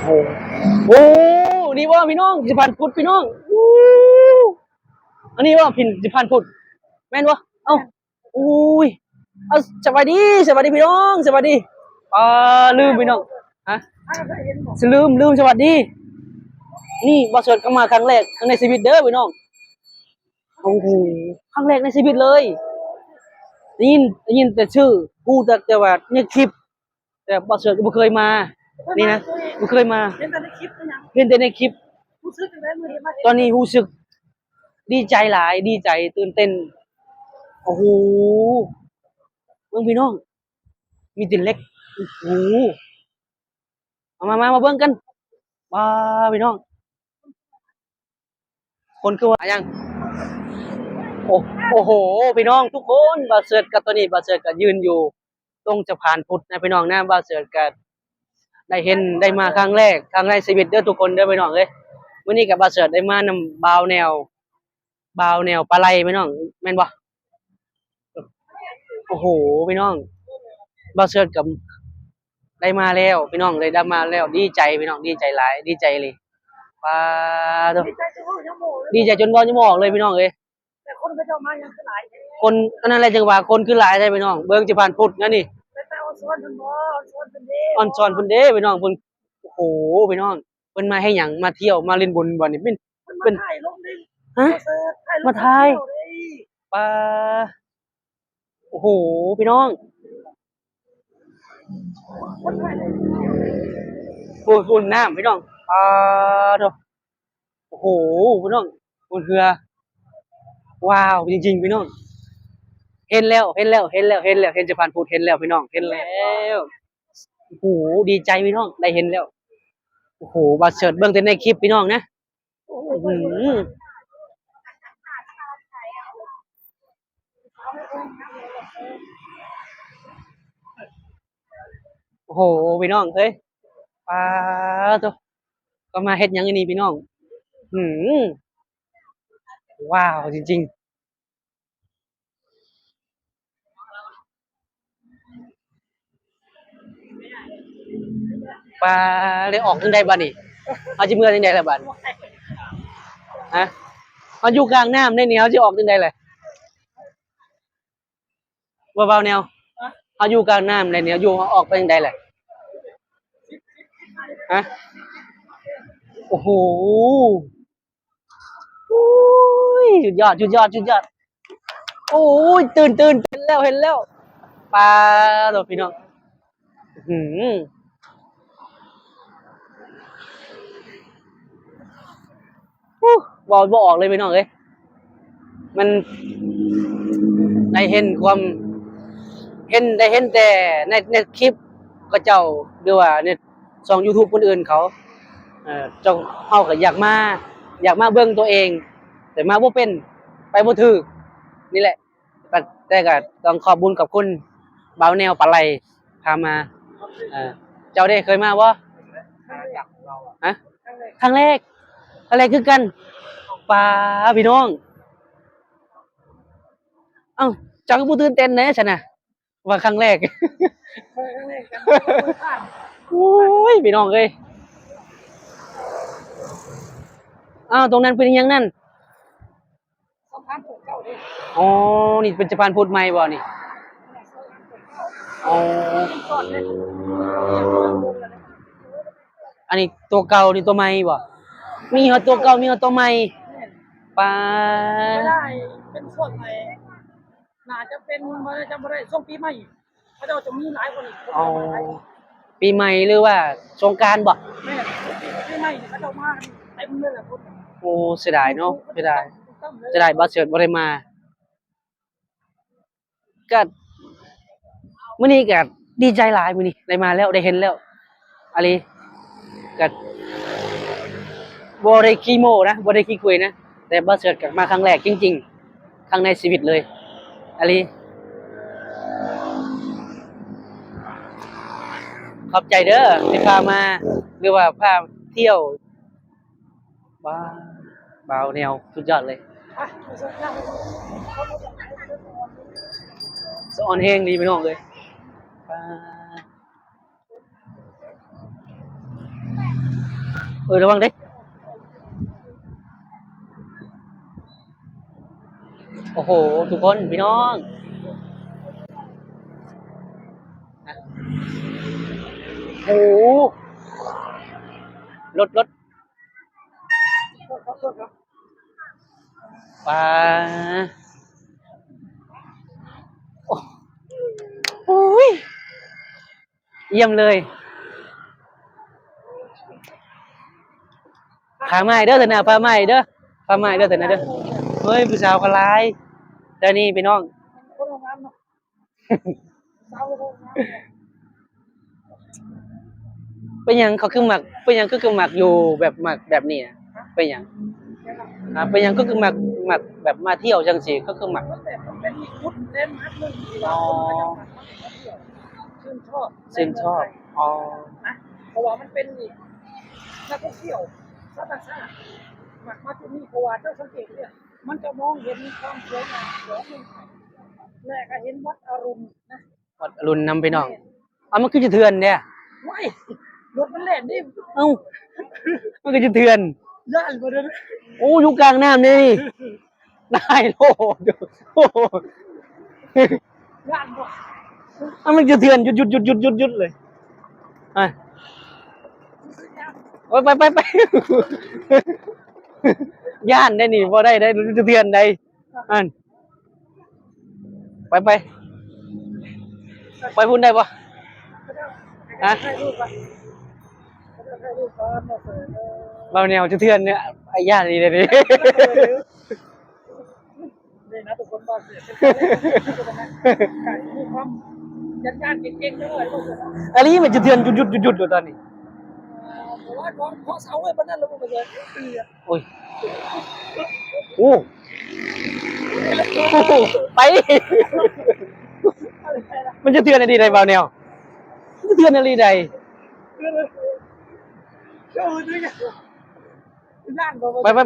ໂອ້ ໂອ້ ນີ້ບໍ່ພີ່ນ້ອງ ສະພານພຸດພີ່ນ້ອງ ໂອ້ ອັນນີ້ບໍ່ພິນ ສະພານພຸດ ແມ່ນບໍ່? ເອົ້າ ໂອ້ຍ ເອົາ ສະບາຍດີ ສະບາຍດີພີ່ນ້ອງ ສະບາຍດີ ອ່າ ລືມພີ່ນ້ອງ ຮະ ລືມ ລືມ ສະຫວັດດີ ນີ້ບ່າວເສີດກໍມາຄັ້ງແລກ ຄັ້ງໃນຊີວິດເດີພີ່ນ້ອງ ໂອ້ໂຫ ຄັ້ງແລກໃນຊີວິດເລີຍ ໄດ້ຍິນ ໄດ້ຍິນແຕ່ຊື່ ຮູ້ຈັກແຕ່ວ່າໃນຄລິບ ແຕ່ບ່າວເສີດກໍບໍ່ເຄີຍມາ ນີ້ນະ ບໍ່ເຄີຍມາ ເຫັນແຕ່ໃນຄລິບ ເຫັນແຕ່ໃນຄລິບ ຮູ້ສຶກຈັ່ງໃດມື້ນີ້ມາເຫັນ ຕອນນີ້ຮູ້ສຶກດີໃຈຫຼາຍ ດີໃຈ ຕື່ນເຕັ້ນ ໂອ້ໂຫ ເບິ່ງພີ່ນ້ອງ ມີແຕ່ເຫຼັກ ໂອ້ໂຫ ມາ ມາ ມາ ມາເບິ່ງກັນ ວ້າ ພີ່ນ້ອງ ຄົນຄືວ່າຫຍັງ ໂອ້ ໂອ້ໂຫ ພີ່ນ້ອງທຸກຄົນ ບ່າວເສີດກັບ ຕອນນີ້ບ່າວເສີດກໍຢືນຢູ່ຕົງສະພານພຸດນະພີ່ນ້ອງນະ ບ່າວເສີດກໍໄດ້ເຫັນ ໄດ້ມາຄັ້ງແລກ ຄັ້ງໃນຊີວິດເດີທຸກຄົນເດີພີ່ນ້ອງເອີຍ ມື້ນີ້ກໍບ່າວເສີດໄດ້ມານຳບ່າວແນວ ບ່າວແນວປາໄຫຼພີ່ນ້ອງ ແມ່ນບໍ່? ໂອ້ໂຫ ພີ່ນ້ອງ ບ່າວເສີດກໍໄດ້ມາແລ້ວພີ່ນ້ອງ ໄດ້ມາແລ້ວ ດີໃຈພີ່ນ້ອງ ດີໃຈຫຼາຍ ດີໃຈອີ່ຫຼີ ປາໂທ້ ດີໃຈຈົນເວົ້າຍັງບໍ່ອອກເລີຍ ດີໃຈຈົນເວົ້າຍັງບໍ່ອອກເລີຍພີ່ນ້ອງເອີຍ ແຕ່ຄົນເຂົາເຈົ້າມາຍັງຄືຫຼາຍແທ້ ຄົນ ອັນນັ້ນແຫຼະ ຈັ່ງວ່າຄົນຄືຫຼາຍແທ້ພີ່ນ້ອງ ເບິ່ງສະພານພຸດນະນີ້ ແຕ່ ແຕ່ອອນຊອນເພິ່ນບໍ່ ອອນຊອນເພິ່ນເດ້ ອອນຊອນເພິ່ນເດ້ພີ່ນ້ອງ ເພິ່ນ ໂອ້ໂຫ ພີ່ນ້ອງ ເພິ່ນມາເຮັດຫຍັງ? ມາທ່ຽວ ມາຫຼິ້ນບຸນບໍ່ນີ້? ເປັນ ເພິ່ນມາ ເປັນ ຖ່າຍລົງເດ້ ຮະ? ມາຖ່າຍ ມາຖ່າຍ ປາ ໂອ້ໂຫ ພີ່ນ້ອງ ໂອ້ຍ ພຸ້ນນ້ຳພີ່ນ້ອງ ປາໂທ້ ໂອ້ໂຫ ພີ່ນ້ອງ ພຸ້ນເຮືອ ວ້າວ ຈິງໆ ພີ່ນ້ອງ ເຫັນແລ້ວ ເຫັນແລ້ວ ເຫັນແລ້ວ ເຫັນແລ້ວ ເຫັນສະພານພຸດ ເຫັນແລ້ວພີ່ນ້ອງ ເຫັນແລ້ວ ໂອ້ໂຫ ດີໃຈພີ່ນ້ອງ ໄດ້ເຫັນແລ້ວ ໂອ້ໂຫ ບ່າວເສີດເບິ່ງແຕ່ໃນຄລິບພີ່ນ້ອງນະ ອື້ຫື ໂອ້ໂຫ ພີ່ນ້ອງເອີຍ ປາໂທ້ ກໍມາເຮັດຫຍັງຢູ່ນີ້ພີ່ນ້ອງ ຫື ວ້າວ ຈິງໆ. ປາ ໄດ້ອອກຈັ່ງໃດບາດນີ້ ເຮົາຊິເມືອຈັ່ງໃດລະບາດນີ້ ຮະ ເຮົາຢູ່ກາງນ້ຳເດ້ນີ້ ເຮົາຊິອອກຈັ່ງໃດລະ ບໍ່ເວົ້າແນວ ເຮົາຢູ່ກາງນ້ຳເດ້ນີ້ ເຮົາຢູ່ ເຮົາອອກໄປຈັ່ງໃດລະ ຮະ ໂອ້ໂຫ. ໂອ້ຍ ສຸດຍອດ ສຸດຍອດ ສຸດຍອດ ໂອ້ຍ ຕື່ນ ຕື່ນ ເຫັນແລ້ວ ເຫັນແລ້ວ ປາໂທ້ ພີ່ນ້ອງ ອື້ຫື ໂອ້ ເວົ້າບໍ່ອອກເລີຍພີ່ນ້ອງເອີຍ ມັນໄດ້ເຫັນຄວາມ ເຫັນ ໄດ້ເຫັນແຕ່ໃນ ໃນຄລິບເຂົາເຈົ້າ ຫຼືວ່າໃນ ຊ່ອງຢູທູບຄົນອື່ນເຂົາ ເອີ ເຈົ້າ ເຮົາກໍຢາກມາ ຢາກມາເບິ່ງຕົວເອງ ແຕ່ມາບໍ່ເປັນ ໄປບໍ່ຖືກ ນີ້ແຫຼະ ແຕ່ກໍຕ້ອງຂອບບຸນຂອບຄຸນບ່າວແນວປາໄຫຼພາມາ ເອີ ເຈົ້າເດ້ເຄີຍມາບໍ່? ຮະ? ຄັ້ງແລກ ຄັ້ງແລກຄືກັນ ປາ ພີ່ນ້ອງ ເອົ້າ ເຈົ້າຄືບໍ່ຕື່ນເຕັ້ນແດ່ຊັ້ນນະ? ວ່າຄັ້ງແລກ ໂອ້ຍ ພີ່ນ້ອງເອີຍ ອ້າວ ຕົງນັ້ນເປັນອີ່ຫຍັງນັ້ນ? ອໍ ນີ້ເປັນສະພານພຸດໃໝ່ບໍ່ນີ້? ອໍ ອັນນີ້ຕົວເກົ່າ ນີ້ຕົວໃໝ່ບໍ່? ມີຮອດຕົວເກົ່າ ມີຮອດຕົວໃໝ່ ປາ ເປັນຊ່ວງໄອ້ ໜ້າຈະເປັນ ບໍ່ໄດ້ ຈຳບໍ່ໄດ້ ຊ່ວງປີໃໝ່ ເຂົາເຈົ້າຈະມີຫຼາຍກວ່ານີ້ ອໍ ປີໃໝ່ ຫຼືວ່າສົງການບໍ່? ແມ່ນ ປີໃໝ່ນີ້ເຂົາເຈົ້າມາເຕັມເລີຍແຫຼະຄົນ ໂອ້ ເສຍດາຍເນາະ ເສຍດາຍ ເສຍດາຍ ບ່າວເສີດບໍ່ໄດ້ມາ ກະ ມື້ນີ້ກະດີໃຈຫຼາຍ ມື້ນີ້ໄດ້ມາແລ້ວ ໄດ້ເຫັນແລ້ວ ອີ່ຫຼີ ກະ ບໍ່ໄດ້ຂີ້ໂມ້ນະ ບໍ່ໄດ້ຂີ້ຄຸຍນະ ແຕ່ບ່າວເສີດກະມາຄັ້ງແລກຈິງໆ ຄັ້ງໃນຊີວິດເລີຍ ອີ່ຫຼີ ຂອບໃຈເດີທີ່ພາມາ ຫຼືວ່າພາທ່ຽວ ວ້າ ບ່າວແນວ ສຸດຍອດເລີຍ ສະອອນແຮງດີພີ່ນ້ອງເອີຍ ວ້າ. ເອີ ລະວັງເດ້. ໂອ້ໂຫ ທຸກຄົນ ພີ່ນ້ອງ ໂອ້ໂຫ ລົດ ລົດ ປາ ໂອ້ ໂອ້ຍ ຢ້ຽມເລີຍ. ພາມາໃຫ້ເດີເທື່ອໜ້າ ພາມາໃຫ້ເດີ ພາມາໃຫ້ເດີເທື່ອໜ້າເດີ. ເຮີ້ຍ ຜູ້ສາວກໍຫຼາຍແຖວນີ້ພີ່ນ້ອງ. ເປັນຫຍັງເຂົາຄືມັກ ເປັນຫຍັງຄື ຄືມັກຢູ່ແບບ ມັກແບບນີ້ນະ ເປັນຫຍັງ? ອ່າ ເປັນຫຍັງຄື ຄືມັກ ມັກແບບມາທ່ຽວຈັ່ງຊີ້ ຄື ຄືມັກ? ມັນແບບ ມັນເປັນອີກຈຸດແລນມາກໜຶ່ງທີ່ວ່າ ອໍ ຄົນເຂົາເຈົ້າມັກມາທ່ຽວ ຊື່ນຊອບ ຊື່ນຊອບ ໃນເມືອງໄທ ອໍ ນະ ເພາະວ່າມັນເປັນອີກ ນັກທ່ອງທ່ຽວຊາວຕ່າງຊາດມັກມາຈຸດນີ້ ເພາະວ່າເຈົ້າສັງເກດເບິ່ງ ມັນຈະມອງເຫັນຄວາມສວຍງາມຂອງເມືອງໄທ ແລະ ກໍເຫັນວັດອະລຸນນະ ວັດອະລຸນນຳພີ່ນ້ອງ. ເອົ້າ ມັນຄືຈະເຖື່ອນແທ້? ໂອ້ຍ ລົດມັນແລ່ນເດ້. ເອົ້າ ມັນຄືຈະເຖື່ອນ? ຢ້ານບໍ່ເດີ. ໂອ້ ຢູ່ກາງນ້ຳເດ້ນີ້. ຕາຍໂລດ. ໂອ້ ຢ້ານບໍ່? ເອົ້າ ມັນຈະເຖື່ອນ ຢຸດໆໆໆໆເລີຍ. ໄປ ໂອ້ຍ ໄປໆໆ ຢ້ານໄດ໋ນີ້ ບໍ່ໄດ້ໄດ໋ ຈະເຖື່ອນໄດ໋. ອັນ ໄປ ໄປ ໄປພຸ້ນໄດ້ບໍ່? ຮະ? ເວົ້າແນວຈະເຖື່ອນເນຍ ອ້າຍຢ້ານອີ່ຫຼີເດ. ນີ້ນະທຸກຄົນ ບໍ່ເສຍເປັນການເລີນ ການມີຄວາມຢ້ານໆ ເກັ່ງໆ ເດີ. ອັນນີ້ມັນຈະເຖື່ອນ ຢຸດໆໆໆ ຕອນນີ້. ເອີ ເພາະວ່າຕອນເຄາະເສົາໄວ້ປານນັ້ນແລ້ວ ມັນກໍຈະເຖື່ອນ. ໂອ້ຍ ໂອ້ ໄປ ມັນຈະເຖື່ອນອີ່ຫຼີໃດ໋ ບ່າວແນວ ມັນຈະເຖື່ອນອີ່ຫຼີໃດ໋. ໄປໆໆ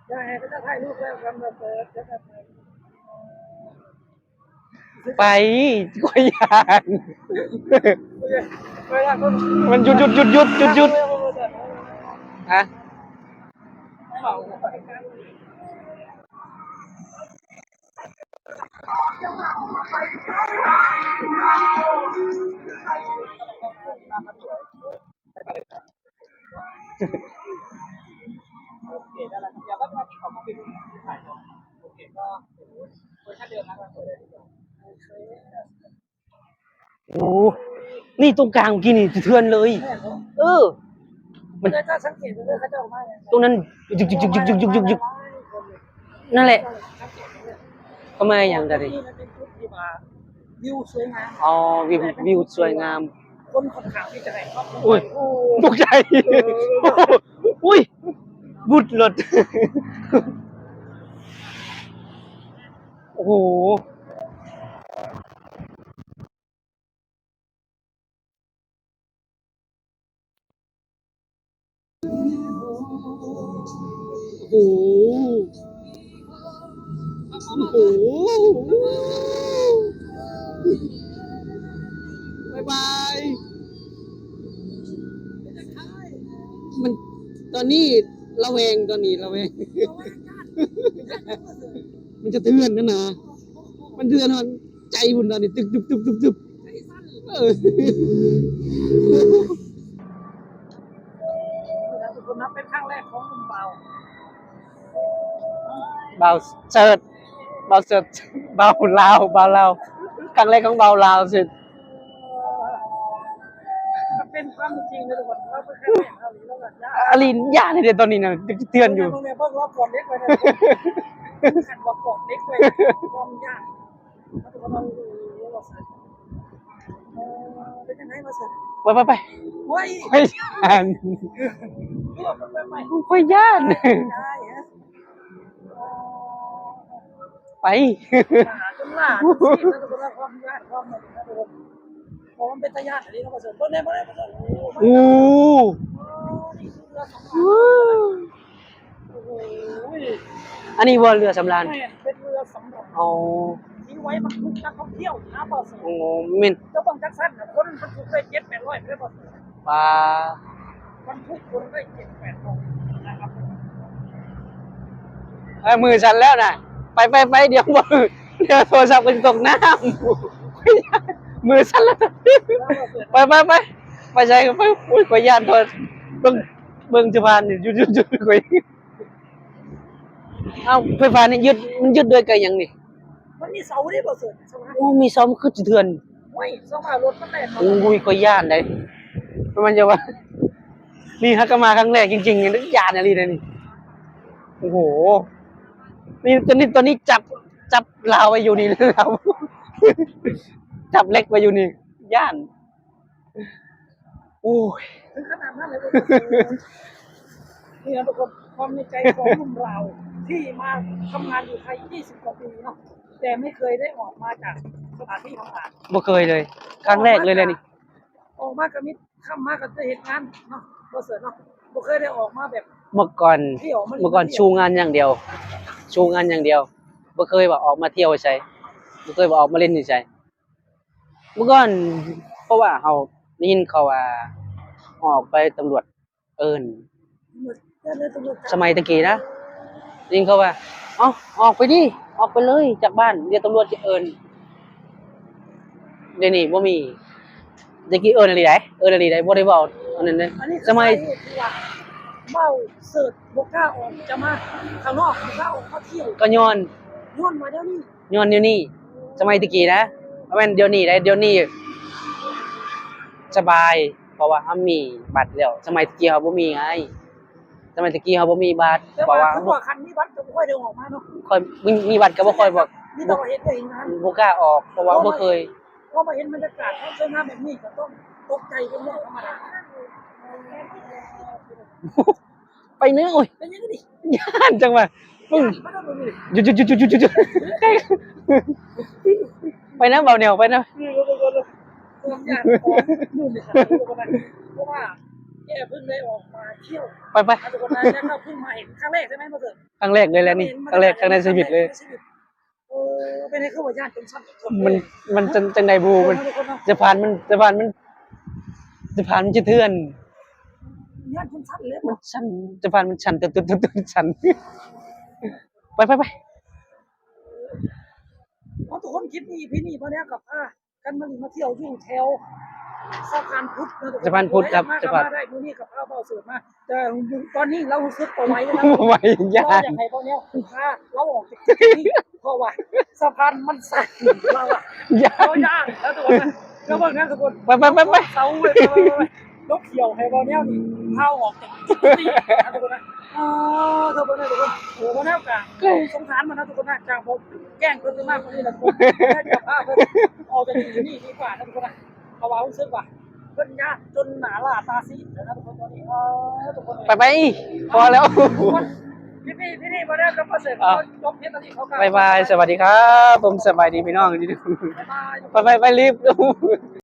ໆ ຢ່າໃຫ້ເຂົາເຈົ້າຖ່າຍຮູບແລ້ວກັນ ມາເປີດ ໄປ ຂ້ອຍຢ້ານ ມັນຢຸດໆໆໆ ຢຸດໆ. ຮະ? ໂອ້ ນີ້ຕົງກາງກີ້ນີ້ສະເທືອນເລີຍ. ເອີ ມັນ ຕຣົງນັ້ນ ຈຶ່ກໆໆ ນັ້ນແຫຼະ. ເຂົາມາຫຍັງດານີ້? ວິວສວຍງາມ. ອໍ ວິວ ວິວສວຍງາມ. ຄົນຂ້ອນຂ້າງທີ່ຈະໃຫ້ຄວາມສົນໃຈ. ໂອ້ຍ ໂອ້ ຕົກໃຈ. ເອີ ໂອ້ຍ ບຸດລົດ. ໂອ້ໂຫ. ໂອ້ໂຫ ໂອ້ໂຫ ບາຍບາຍ. ມັນ ຕອນນີ້ລະແວງ ຕອນນີ້ລະແວງ ມັນຈະເທືອນຫັ້ນນະ ມັນເທືອນຮອດ ໃຈພຸ້ນຕອນນີ້ ຕຶບໆໆໆ. ເອີ ເປັນຄັ້ງແລກຂອງບ່າວ ບ່າວເສີດ ບ່າວເສີດ ບ່າວລາວ ບ່າວລາວ ຄັ້ງແລກຂອງບ່າວລາວເສີດ. ມັນເປັນຄວາມຈິງເດີທຸກຄົນ ເຮົາເປັນຄັ້ງແລກ ເຮົາ ເຮົາກໍຢ້ານ ອາລີນຢ້ານເດ້ຕອນນີ້ນະ ຈະເທືອນຢູ່. ເບິ່ງແນ່ ເບິ່ງແນ່ ເບິ່ງລອບກອດເຫຼັກໄວ້ນະ ຄັນວ່າກອດເຫຼັກໄວ້ນະ ຄວາມຢ້ານ ເຮົາກໍຕ້ອງ ເອີ ເປັນຈັ່ງໃດວ່າຊັ້ນ ໄປ ໄປ ໄປ ໂອ້ຍ ຂ້ອຍຢ້ານ ຂ້ອຍຢ້ານ ໄປ ຈົນຫຼ້າ ຈົນສີດ ທຸກຄົນ ຄວາມຢ້ານ ຄວາມ ເພາະມັນເປັນຕາຢ້ານອີ່ຫຼີເນາະ ວ່າຊັ້ນ ເບິ່ງແນ່ ເບິ່ງແນ່ ວ່າຊັ້ນ ໂອ້ ໂອ້ ນີ້ຄືເຮືອສຳຣານ ໂອ້ໂຫ ອັນນີ້ບໍ່ເຮືອສຳຣານ? ແມ່ນ ເປັນເຮືອສຳຣານ. ອໍ ທີ່ໄວ້ບັນທຸກນັກທ່ອງທ່ຽວນະ ບ່າວເສີດ. ໂອ້ ແມ່ນ. ເຈົ້າເບິ່ງຈັກຊັ້ນນະ ຄົນບັນທຸກໄດ້ເຈັດແປດຮ້ອຍ ປາ ບັນທຸກຄົນໄດ້ເຈັດແປດໂຕນະຄັບ. ເອີ ມືສັ່ນແລ້ວນະ. ໄປໆໆ ດຽວ ດຽວໂທລະສັບກໍຊິຕົກນ້ຳ. ມືສັ່ນແລ້ວ. ໄປໆໆ ໄປໃສກໍໄປ. ໂອ້ຍ ຂ້ອຍຢ້ານໂທລະສັບ ເບິ່ງ ເບິ່ງສະພານຢູ່ ຢູ່ ຢູ່ ຢູ່ ຂ້ອຍ ເອົ້າ ໄຟຟ້ານີ້ຍຶດ ມັນຍຶດດ້ວຍກະຫຍັງນີ້? ມັນມີເສົາເດ້ບໍ່ເສີດ? ໂອ້ ມີເສົາ ມັນຄືສະເທືອນ. ໂອ້ຍ ສະພາບລົດມັນແລ່ນມາ. ໂອ້ຍ ຂ້ອຍຢ້ານເດ້. ມັນຈະວ່າ ນີ້ຫາກະມາຄັ້ງແລກຈິງໆ ຢ້ານອີ່ຫຼີເດ້ນີ້. ໂອ້ໂຫ ນີ້ ຕອນນີ້ ຕອນນີ້ຈັບ ຈັບລາວໄວ້ຢູ່ນີ້ ລາວ ຈັບເຫຼັກໄວ້ຢູ່ນີ້ ຢ້ານ. ໂອ້ຍ ເຖິງຂະໜາດນັ້ນເລີຍບໍ່? ນີ້ນະທຸກຄົນ ຄວາມໃນໃຈຂອງໜຸ່ມລາວທີ່ມາທຳງານຢູ່ໄທ ຊາວກວ່າປີເນາະ ແຕ່ໄມ່ເຄີຍໄດ້ອອກມາຈາກສະຖານທີ່ທຳງານ. ບໍ່ເຄີຍເລີຍ ຄັ້ງແລກເລີຍແຫຼະນີ້. ອອກມາກໍມີ ຄ່ຳມາກໍໄດ້ເຮັດງານເນາະ ບໍ່ເສີດເນາະ. ບໍ່ເຄີຍໄດ້ອອກມາແບບ ເມື່ອກ່ອນ ເມື່ອກ່ອນຊູງານຢ່າງດຽວ ຊູງານຢ່າງດຽວ. ບໍ່ເຄີຍວ່າອອກມາທ່ຽວໃສ ບໍ່ເຄີຍວ່າອອກມາຫຼິ້ນຢູ່ໃສ. ເມື່ອກ່ອນ ເພາະວ່າເຮົາໄດ້ຍິນເຂົາວ່າອອກໄປຕຳຫຼວດເອີ້ນ ສະໄໝແຕ່ກີ້ນະ ໄດ້ຍິນເຂົາວ່າ ເອົ້າ ອອກໄປດິ ອອກໄປເລີຍຈາກບ້ານ ດຽວຕຳຫຼວດຈະເອີ້ນ. ດຽວນີ້ບໍ່ມີ. ແຕ່ກີ້ເອີ້ນອີ່ຫຼີໃດ໋ ເອີ້ນອີ່ຫຼີໃດ໋ ບໍ່ໄດ້ເວົ້າອັນນັ້ນເດ້. ສະໄໝ ເວົ້າເສີດບໍ່ກ້າອອກຈະມາຂ້າງນອກ ບໍ່ກ້າອອກມາທ່ຽວ ກໍຍ້ອນ ຍ້ອນວ່າດຽວນີ້ ຍ້ອນດຽວນີ້ ສະໄໝແຕ່ກີ້ນະ ບໍ່ແມ່ນດຽວນີ້ໃດ໋ ດຽວນີ້ສະບາຍ ເພາະວ່າເຮົາມີບັດແລ້ວ. ສະໄໝແຕ່ກີ້ເຮົາບໍ່ມີໄງ ສະໄໝແຕ່ກີ້ເຮົາບໍ່ມີບັດ ເພາະວ່າ ຄືວ່າຄັນມີບັດກໍບໍ່ຄ່ອຍໄດ້ອອກມາເນາະ. ຂ້ອຍມີ ມີບັດກໍບໍ່ຄ່ອຍ ບໍ່ ມີແຕ່ວ່າເຮັດວຽກເຮັດງານ ບໍ່ກ້າອອກ ເພາະວ່າບໍ່ເຄີຍ. ພໍມາເຫັນບັນຍາກາດເຮົາສວຍງາມແບບນີ້ກໍຕ້ອງຕົກໃຈເປັນເລື່ອງທຳມະດາ. ໄປເນີ ໂອ້ຍ ເປັນຫຍັງນີ້? ຢ້ານຈັ່ງວ່າ ປຶ້ງ ຢ້ານບໍ່ໄດ້ບໍ່ມີ ຢຸດໆໆໆໆ ໄປນຳ ເບົາແນວ ໄປນຳ. ເອີ ບໍ່ ບໍ່ ບໍ່ ບໍ່ ຢ້ານຂອງຢູ່ນີ້ ເພາະວ່າແກເພິ່ງໄດ້ອອກມາທ່ຽວ ໄປໆ ທຸກຄົນນະ ແຕ່ເຮົາເພິ່ງມາເຫັນຄັ້ງແລກໃຊ່ໄໝ ບໍ່ເກີດ? ຄັ້ງແລກເລີຍແຫຼະນີ້ ຄັ້ງແລກ ຄັ້ງແລກໃນຊີວິດເລີຍ. ເອີ ເປັນຫຍັງຄືວ່າຢ້ານຈົນສັ່ນທຸກຄົນ? ມັນ ເອີ ມັນຈັ່ງ ຈັ່ງໃດບໍ່ຮູ້ ມັນ ສະພານມັນ ສະພານມັນ ສະພານມັນສະເທືອນ ຢ້ານຈົນສັ່ນເລີຍ ມັນສັ່ນ ສະພານມັນສັ່ນ ຕຶດໆໆ ສັ່ນ. ໄປໆໆ ເອົາ ທຸກຄົນ ຄລິບນີ້ ອີພີນີ້ ບ່າວແນວກັບພາກັນມາຫຼິ້ນມາທ່ຽວຢູ່ແຖວສະພານພຸດເນາະ ທຸກຄົນ. ສະພານພຸດຄັບ ມາ ສະພານ ມາໄດ້ ມື້ນີ້ກໍພາບ່າວເສີດມາ ແຕ່ຕອນນີ້ລາວຮູ້ສຶກບໍ່ໄຫວແລ້ວ ບໍ່ໄຫວ ຢ້ານ ລາວຢາກໃຫ້ບ່າວແນວພາລາວອອກຈາກຈຸດນີ້ ເພາະວ່າສະພານມັນສັ່ນ ລາວວ່າ ຢ້ານ ລາວຢ້ານນະທຸກຄົນນະ. ເຈົ້າເບິ່ງນະທຸກຄົນ ໄປໆໆໆ ເສົາເວີຍ ໄປໆໆ ລົບຂຽວໃຫ້ບ່າວແນວນີ້ພາອອກຈາກຈຸດນີ້ນະທຸກຄົນນະ. ເອີ ທຸກຄົນນະ ທຸກຄົນ ໂອ້ ບ່າວແນວກະສົງສານມັນນະທຸກຄົນນະ ຈາກບໍ່ແກ້ງເພິ່ນມາຄົນນີ້ລະທຸກຄົນ ຈະພາເພິ່ນອອກຈາກຈຸດນີ້ດີກວ່ານະທຸກຄົນນະ. ເພາະວ່າຮູ້ສຶກວ່າເພິ່ນຢ້ານຈົນໜ້າຫຼ້າຕາຊີດແລ້ວນະທຸກຄົນ ຕອນນີ້. ເອີ ທຸກຄົນ ໄປໆ ພໍແລ້ວ ຄລິບນີ້ ຄລິບນີ້ບໍ່ໄດ້ກັບມາເສີດ ເອົາ ຈົບພຽງເທົ່ານີ້ ຂໍກ່າວບາຍບາຍ ສະຫວັດດີຄັບ ຜົມ ສະບາຍດີພີ່ນ້ອງ ບາຍບາຍ ໄປໆ ໄປ ໄປ ໄປ ລີບ.